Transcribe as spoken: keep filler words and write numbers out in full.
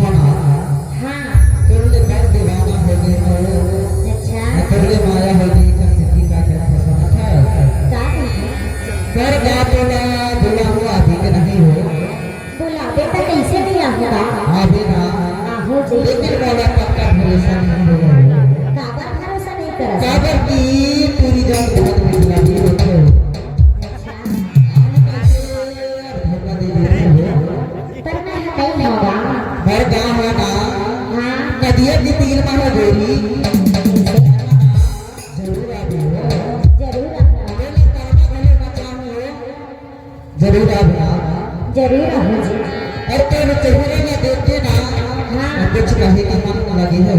हाँ। तोर ले बड़ दीवाना हो गे हँव। अच्छा। अउ तोर ले माया हो गे, एकर सेती का करत हँव सुनत हस? का कहिथे? मोर गा तोला बुलाहूँ, आबे के नहीं हो। बुलाबे त कइसे नइ आहूँ गा? आबे ना। आहूँ जी। लेकिन मोला पक्का भरोसा नहीं हो। काबर भरोसा नइ करस? काबर कि टूरी जात बहुत बिचलाही होथे। अच्छा। धोखा दे देथे हो। पर मैं हटई हँव गा। मोर गाँव हे ना। हाँ। नदिया के तीर मा हो गोरी। जरूर आबे हो। जरूर आबे। बोले करना घलो ना चाहूँ। जरूर आबे ना। जरूर आहूँ जी। अउ तोर चेहरा ला देख के ना, हाँ। कुछ कहे के मन लगे हे।